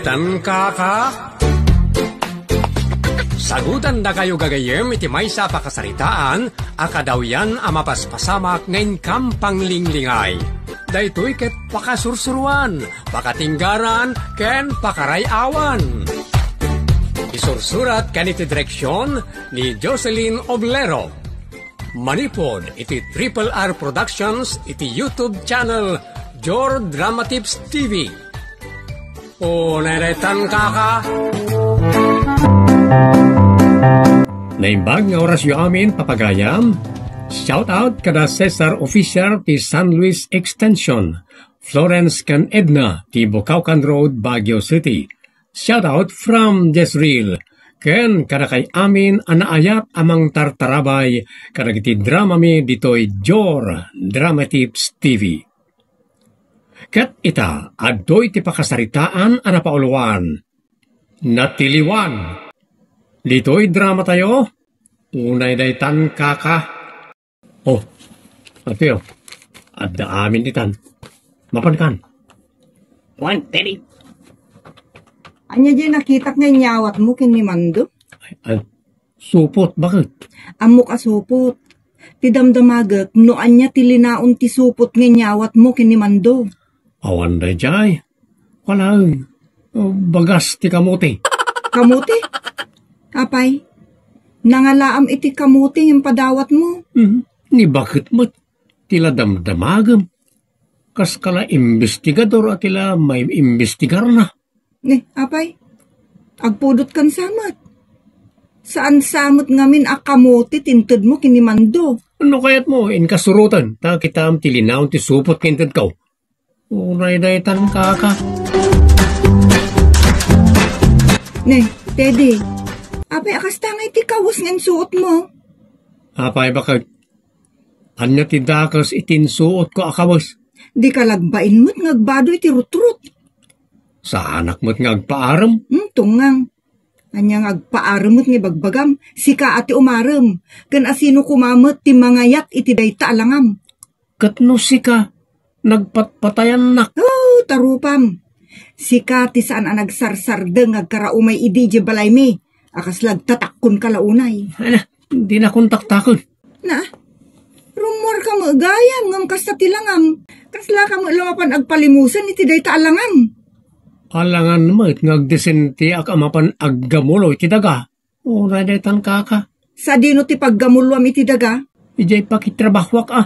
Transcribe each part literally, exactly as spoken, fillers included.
Tan kaka? Sagutandakayo gagayyem iti maysa a pakasaritaan a kadawyan a mapaspasamak nga inkam panglinglingay. Daytoy ket pakasursuruan, pakatinggaran, ken pakaray-awan. Isursurat ken iti direksion ni Jocelyn Oblero. Manipud iti Triple R Productions iti YouTube channel Jor Drama Tips T V. O, neretan kaka. Naimbag nga orasyo amin, papagayam. Shout out kada Cesar Official ti San Luis Extension, Florence ken Edna ti Bukawkan Road, Baguio City. Shout out from Jezreel. Ken kadakay amin a naayat a mangtartarabay kadagiti dramami ditoy Jor Drama Tips T V. Ket ita, adtoy ti pakasaritaan a napauluan. Natiliwan. Ditoy dramatayo, unay daytan kaka. Oh, apio, adda amin ditan. Mapankan. Wan, Teddy. Ania diay nakitak nga inyawatmo ken ni Mando? Ay, ay, supot, bakit? Ammok a supot. Ti damdamagek, no ania ti linaon ti supot nga inyawatmo ken ni Mando. Awan daydiay. Walaen. Bagas ti kamote. Kamote? Apay, nangalaam iti kamote nga impadawatmo. Mhm. Ni bakit met ti la damdamagem? Kas kala imbestigador a ti la maimbestigarna. Ne, apay, agpudot kan samet. Saan samet ngamin a kamote ti intedmo ken ni Mando. No kayatmo, inkasuroten, ta kitaem ti linaon ti supot nga intedko. Uray daytan kaka. Ne, Teddy, apay a kasta nga iti kawes nga insuotmo? Apay, bakit? Ania ti dakes iti insuotko a kawes? Di ka lagbain met nga agbado iti rutrut. Saanak met nga agpaarem? Hmm, tungngang. Ania nga agpaarem met nga ibagbagam, sika a ti umarem, ken asino koma met ti mangayat iti dayta a langam? Ket no sika, nagpatpatayannak. Oh, tarupam. Sika ti saan a nagsarsardeng nga agkaraumay idi idiay balaymi, a kasla agtatakkon ka la unay. Ala, dina kontaktaken. Na, rummuar ka met gayam ngem kasta ti langam. Kasla ka met la mapan agpalimusen iti dayta a langam. Alangan met nga agdesentiak a mapan aggamulo iti daga. Uray daytan kaka. Sadino ti paggamuloam iti daga? Idiay pakitrabahoak a.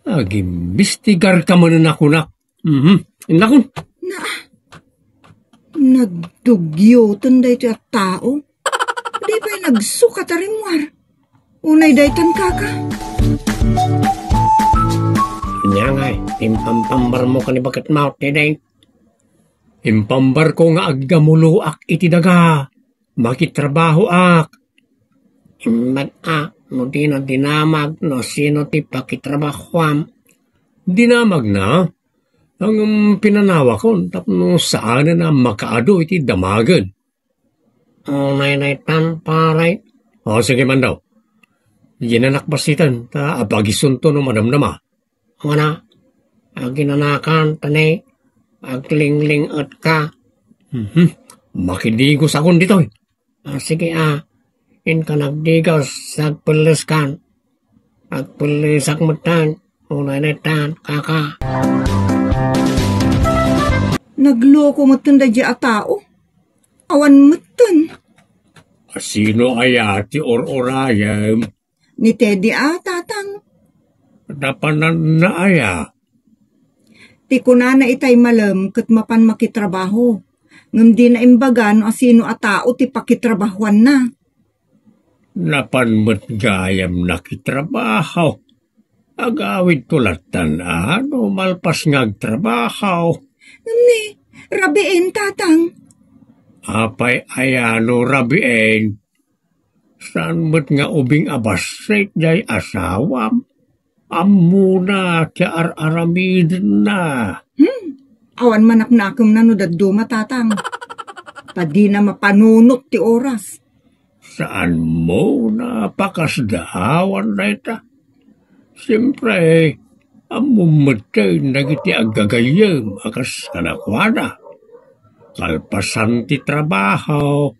Agimbestigar ka manen a kunak. Mhm. Innakon. Na, nagdugyoten daytoy a tao. Di pay nagsukat a rimmuar. Unay daytan kaka. Ania ngay, impampambarmo ken ni baketmo, Teddy? Impampambarko nga aggamuloak iti daga. Makitrabahoak. Imbag a, no dina dinamag no sino ti pakitrabahoam. Dinamagna, ngem pinanawakon tapno saanen a makaadu iti damagen. Unay daytan, pare. O, sige, Mando. Yinanak basiten, ta abagisunto no madamdama. Wana, aginanakan, tani, aglingling-etka. Mhm. Makidigos akon ditoy. Ah, sige, ah. Inka nagdigos, agpelleskan. Agpellesak metten, unay daytan, kaka. Nagloko metten daydiay a tao. Awan metten. Sino aya ti ur-urayem? Ni Teddy a, tatang. Napananna aya? Ti kunana itay malem ket mapan makitrabaho. Ngem dina imbaga no asino a tao ti pakitrabahoanna. Napan met gayam nakitrabaho. Agawidto lattan a no malpas nga agtrabaho. Ngem ni, rabiin, tatang. Apay aya no rabiin? Saan met nga ubing a bassit jay asawam? Ammona ti ar-aramidenna. Hmm, awan manaknakemna no dadduma, tatang. Ta dina mapanunot ti oras. Saan mo napakasdaawan dayta? Siempre, ammom metten dagiti aggagayyem a kas kadakuada. Kalpasan ti trabaho,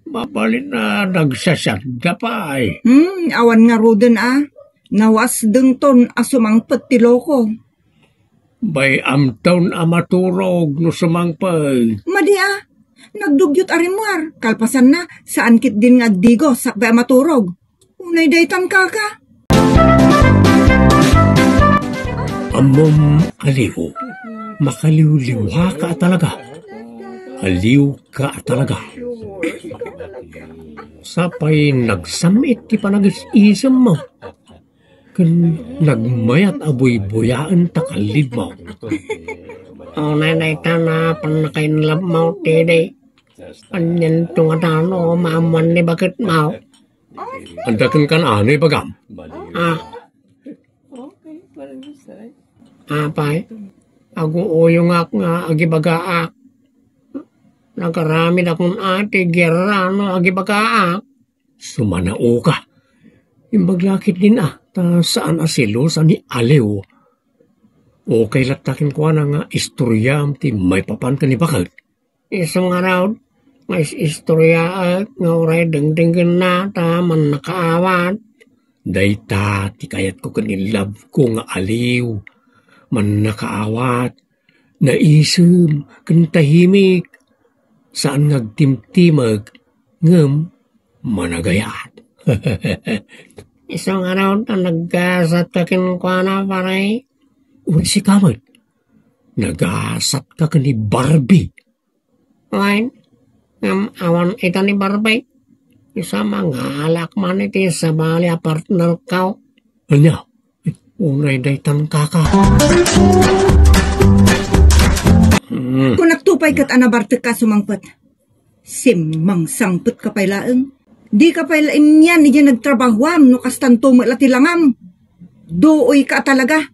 mabalin a nagsasiatda pay. Hmm, awan ngaruden a. Nawasdengton a sumangpet ti loko. Bay-amton a maturog no sumangpet. Madi a, nagdugyot a rimmuar. Kalpasanna, saan ketdin nga agdigos sakbay a maturog. Unay daytan, kaka. Ammom, aliw, makaliwliwaka a talaga. Aliwka a talaga. Sapay nagsam-it ti panagis-isemmo. Ken nagmayat a buybuyaen ta kallidmo. Unay daytan a pannakainlabmo, Teddy. Anianto ngata no maammoan ni baketmo? Adda kenka a ibagam? Ah. Apay, aguuyongak nga agibagaak. Nagaramidakon a ti gierra no agibagaak. Sumanaoka. Imbag la ketdin a, ta saan a selosa ni Aliw. Okay latta kenkuana nga istoriam ti maipapan ken ni baket. Isu ngarud, nga is-istoriaek nga uray dengdenggenna ta mannakaawat. Dayta ti kayatko ken ni love ko nga Aliw. Mannakaawat, naisem, ken tahimik. Saan nga agtimtimek, ngem managayat. Isu ngarud a naggasatka kenkuana, pare. Uray sika met, nagasatka ken ni Barbie. Wen, ngem awan ita ni Barbie. Isu a mangalak man iti sabali a partnerko. Ania? Unay daytan, kaka. Hmm. Kunakto pay ket a nabartekka sumangpet. Simmangsangpetka pay laeng. Dika pay la anian idiay nagtrabahoam no kastanto met la ti langam. Duoyka a talaga.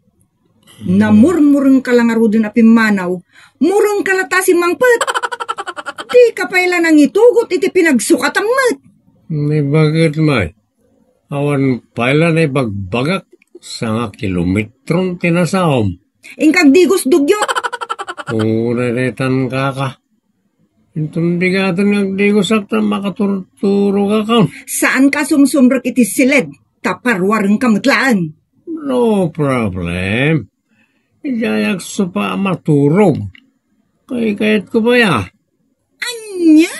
Namurmurengka la ngaruden a pimmanaw. Murengka la ta simmangpet. Dika pay la nangitugot iti pinagsukatam met. Ni baket may. Awan pay la naibagbagak, sanga kilometron ti nasaom. Inka agdigos, dugyot. Unay daytan, kaka. Inton bigaten nga agdigosak ta makaturturogakon. Saanka a sumsumrek iti siled, ta paruarengka met laeng. No problem. Idiay agsupa a maturog. Kaykayatko pay a. Ania?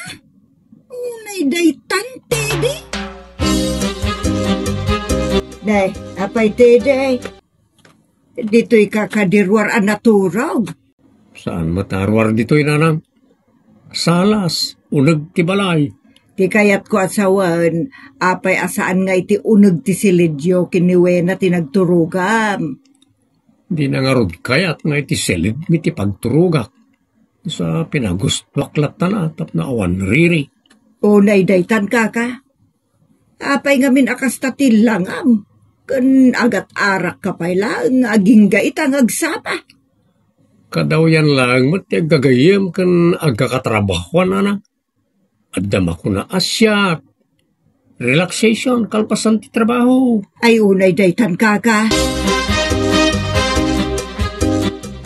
Unay daytan, Teddy? Day, apay, Teddy? Ditoyka kadi ruar a naturog? Saan met a ruar ditoy, nanang. Salas, uneg ti balay. Ti kayatko a sawen, apay a saan nga iti uneg ti silidyo ken ni Wena ti nagturogam? Dina ngarud kayat nga iti silidmi ti pagturogak. Sa pinagustuak latta na tapno awan riri. Unay daytan, kaka. Apay ngamin a kasta ti langam? Ken agat-arakka pay laeng nga agingga ita nga agsapa. Kadawyan laeng met ti aggagayyem ken agkakatrabahoan, nanang. Adda makuna a siak, relaxation kalpasan ti trabaho. Ay, unay daytan, kaka.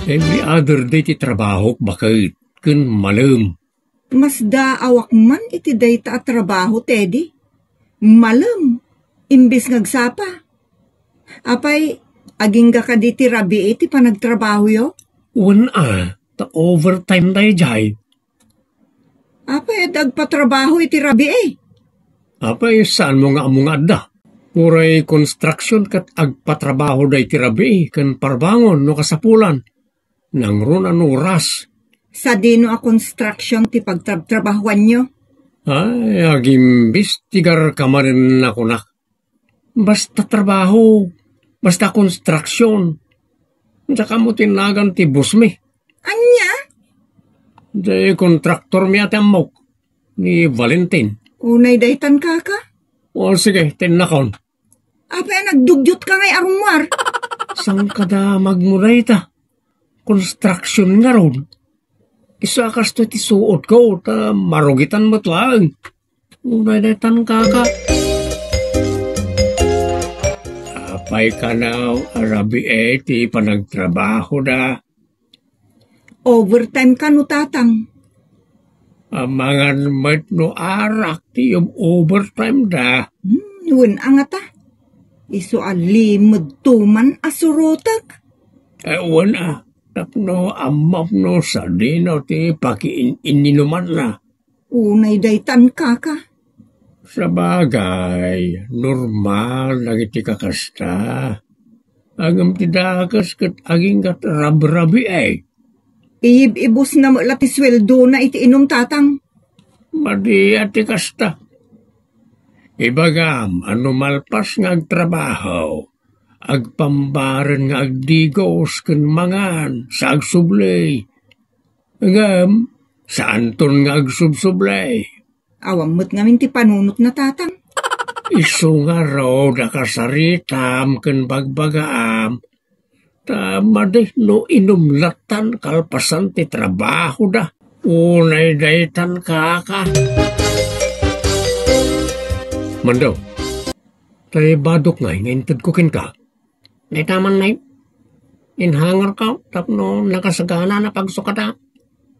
Every other day ti trabahok, baket, ken malem. Masdaawak man iti dayta a trabaho, Teddy. Malem, imbes nga agsapa. Apay, agingga kadi ti rabii ti panagtrabahoyo? Wen a, ta overtime daydiay. Apay, adda agpatrabaho iti rabii? Apay, saanmo nga ammo nga adda? Uray construction ket agpatrabahoda iti rabii ken parbangon no kasapulan. Nangrunan oras. Sadino a construction ti pagtrabtrabahuanyo? Ay, agimbestigarka manen a kunak. Basta trabaho, basta construction. Diak ammo ti nagan ti bossmi. Ania? Di kontraktormi a ti ammok, ni Valentin. Unay daytan, kaka? O, sige, tinnakon. Apay a nagdugyot ka ngay a rummuar? Saan kada magmudayta? Construction ngarud. Isu a kastoy ti suotko, ta marugitan met laeng. Unay daytan, kaka. Apay kano a rabii ti panagtrabahoda? Overtime kano, tatang? Amangan met no arak ti um-, overtime da. Hmm, wen a ngata. Isu a limedto man a surotek. Eh, wen a, tapno ammom no sadino ti pakiin-ininumanna. Unay daytan, kaka. Sabagay, normal dagiti kakasta. Ngem ti dakes ket aginggat rabrabii. Iyib-ibusna met la ti sueldona iti inum, tatang. Madi a ti kasta. Ibagam a no malpas nga agtrabaho, agpambaren nga agdigos ken mangan sa agsubli. Ngem, saanton nga agsubsubli. Awan met ngamin ti panunotna, tatang. Isu ngarud a kasaritam ken bagbagaam, ta madi no inum lattan kalpasan ti trabahoda. Unay daytan, kaka. Mando, tay badok ngay nga intedko kenka. Dayta man, nay. Inhangarko tapno nakasagana na pagsukata.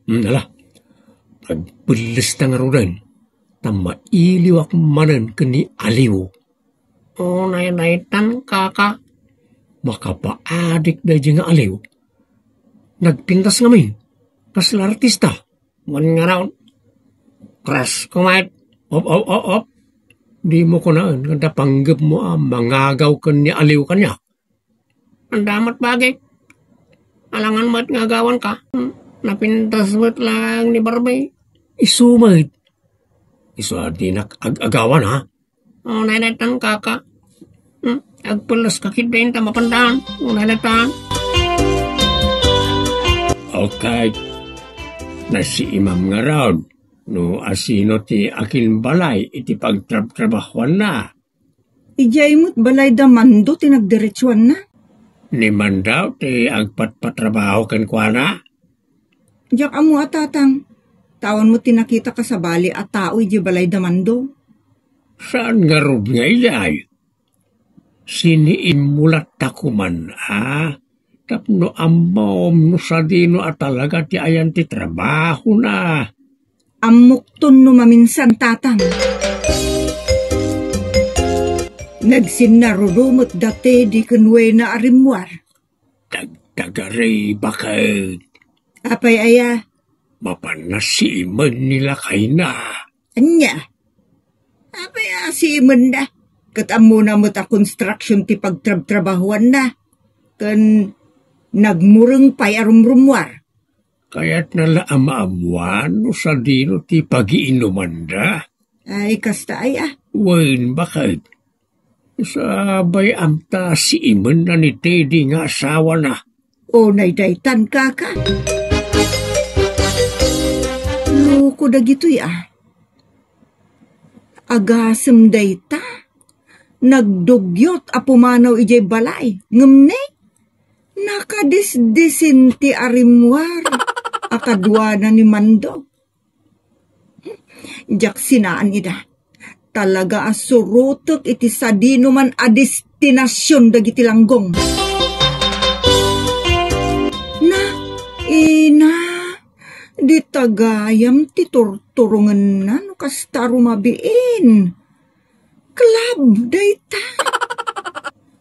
Hmm, ala. Agpellesta ngaruden, ta mailiwak manen ken ni Aliw. O, nay, daytan, kaka. Makapaadik daydi nga Aliw. Nagpintas ngamin. Kasla artista. Wen ngarud, crush ko met. Op, op, op, op. Dimo kunaen nga adda panggepmo a mangagaw ken ni Aliw kaniak. Anda met bagik. Alangan met nga agawanka. Hmm, napintas met laeng ni Barbie. Isu met. Isu a dinak ag-agawan, ha? O, nay, daytan, kaka. Hmm, agpelleska ketdin ta mapandan. O, nay, daytan. Okay. Nasiimam ngarud no asino ti akinbalay iti pagtrabtrabahuanna. Idiay met balay da Mando ti nagdiretsuanna. Ni Mando ti agpatpatrabaho kenkuana? Diak ammo a, tatang. Ta awan met ti nakitak a sabali a tao idiay balay da Mando. Saan ngarud nga idiay? Siniimulatta koman, a? Tapno ammom no sadino a talaga ti ayan ti trabahona. Ammokton no maminsan, tatang. Nagsinnarudo met da Teddy ken Wena a rimmuar. Dagdagari, baket. Apay aya? Mapanna simen ni lakayna. Ania? Apay a simenna? Ket ammona met a construction ti pagtrabtrabahuanna. Ken nagmureng pay a rumrummuar. Kayatna la a maammuan no sadino ti pagiinumanda. Ay, kasta aya. Wen, baket. Sabay amta simenna ni Teddy nga asawana. O, nay daytan, kaka. Loko dagitoy, a. Agasem dayta. Nagdugyot a pumanaw idiay balay. Ngem ne, nakadisdisin ti arimmuar a kaduana ni Mando. Diak sinaan ida. Talaga a surotek iti sadinoman a destinasion dagiti langgong. Na, ina, dita gayam ti turturongenna no kasta a rumabiin. Club dayta.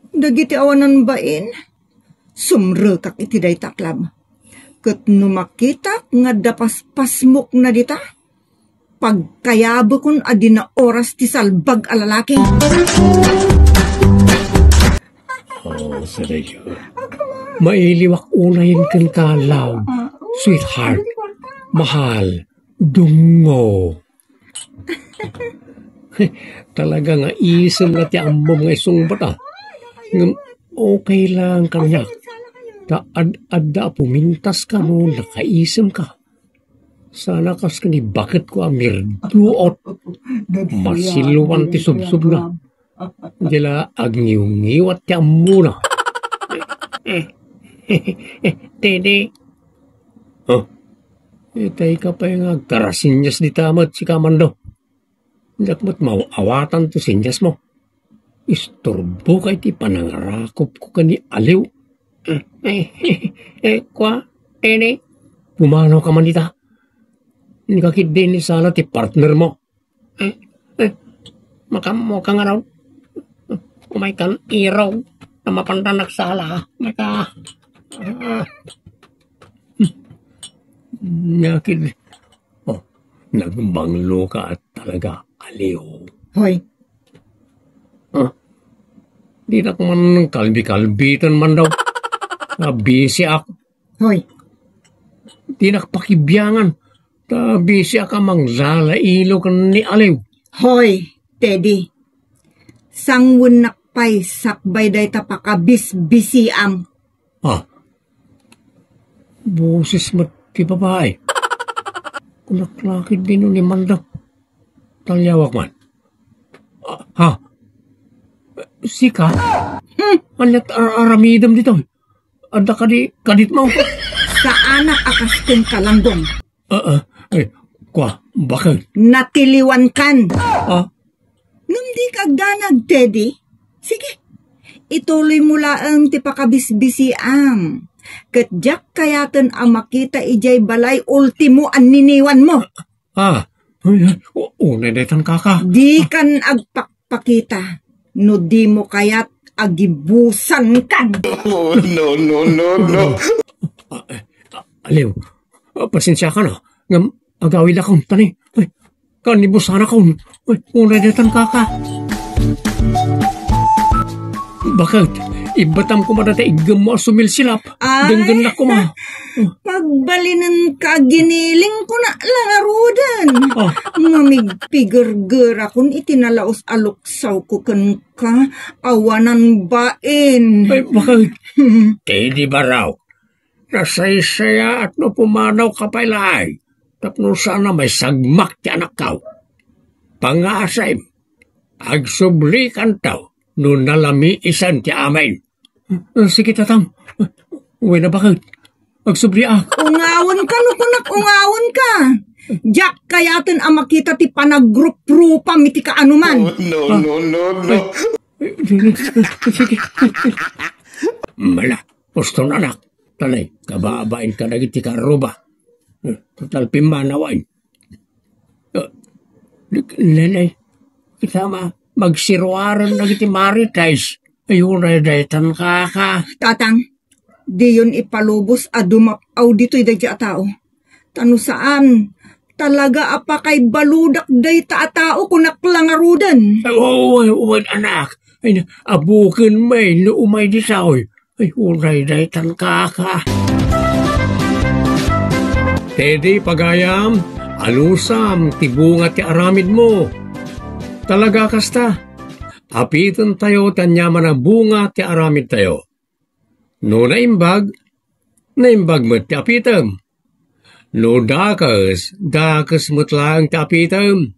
Dagiti awanan bain, sumrekak iti dayta a club. Ket no makitak nga adda paspasmokna dita, pagkayabekon a di naoras ti salbag a lalaki. Oh, Sergio. Mailiwak unayen kenka, love, sweetheart, mahal, dungo. Talaga nga isem la ti ammom nga isungbat, a. Ngem okay lang kaniak. Ta ad-adda a pumintas ka no nakaisem ka. Sana kas ken ni baket ko a mirduot. Masiluan ti subsubna. Di la agngiwngiwat ti ammona. Eh, eh, eh, Teddy. Oh, itay ka pay nga agkarasinyas dita met, sika, Mando. Diak met maaw-awatan ti sinyasmo. Isturbo ka iti panangarakop ko ken ni Aliw. Eh, eh, eh, kua, Teddy. Pumanaw ka man dita. Inka ketdi ni sala ti partnermo. Eh, eh, makammoka ngarud. Umaykan irog ta mapanda nagsala. Maka, ah. Nia ketdi. Oh, nagbangloka talaga, aliw. Hoy. Ah, dinak man kalbi-kalbitan man daw. Ah, busy ak. Hoy. Dinak pakibiangan. Ta busy ak a manglalailo ken ni Aliw. Hoy, Teddy. Sanguennak pay sakbay dayta pakabisbisiam. Ah. Boses met ti babai. Kunak la ketdi no ni Manda. Taliawak man. Ah, ha? Sika? Hmm. Ania ti ar-, aramidem ditoy? Adda kadi kaditmo? Saanak a kas kenka, Langgong. Ah, ah, eh, kua, baket? Natiliwankan. Ah? Ngem dika agdanag, Teddy. Sige, ituloymo laeng ti pakabisbisiam. Ket diak kayaten a makita idiay balay ultimo a niniwanmo. Ah, ay, ay, u-, unay daytan, kaka. Dikan agpakpakita no dimo kayat a gibusankan. Oh, no, no, no, no. Ah, eh, ah, Aliw, ah, pasensiakan, ah. Ngem agawidakon, tani. Ay, kanibusanakon. Ay, unay daytan, kaka. Baket, ibbatam koma dayta iggemmo a sumilsilap. Ay, denggennak koma. Pagbalinenka, giniling ko na la ngaruden. Ah. Mamigpigergerakon iti nalaus a luksawko kenka, awanan bain. Ay, baket. Hmm. Teddy Baraw, nasaysayaat no pumanawka pay laeng, tapno saan a maisagmak ti anakko. Pangasim, agsublikanto no nalamiisan ti amin. Ah, sige, tatang. Wen a, baket? Agsubliak. Ungawenka no kunak ungawenka. Diak kayaten a makita ti panagruprupam iti kaanoman. Oh, no, no, no, no. Sige. Mala, uston, anak. Tanay, kababain ka dagiti karruba. Total, pimmanawan. Ah, Nenay, kita ma-, magsiruaren dagiti Marites. Ay, unay daytan, kaka. Tatang, diyon ipalubos a dumap-aw ditoy daydiay a tao. Ta no saan, talaga a pakaibaludak dayta a tao, kunak la ngaruden. Ay, wen, wen, anak. Ay, abuken met no umay ditoy. Ay, unay daytan, kaka. Teddy, pagayam, anusam ti bunga ti aramidmo. Talaga kasta, apitentayo ti aniaman a bunga ti aramidtayo. No naimbag, naimbag met ti apitem. No dakes, dakes met laeng ti apitem.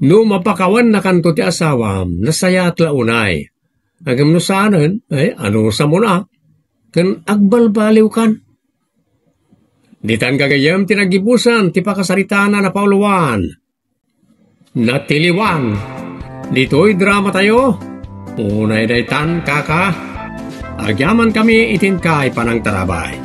No mapakawannakanto ti asawam, nasayaat la unay. Ngem no saanen, ay, anusamon a, ken agbalbaliwkan. Ditan gagayyem ti nagibusan ti pakasaritaan a napauluan. Natiliwan. Ditoy dramatayo, unay daytan, kaka. Agyamankami iti inkay panangtarabay.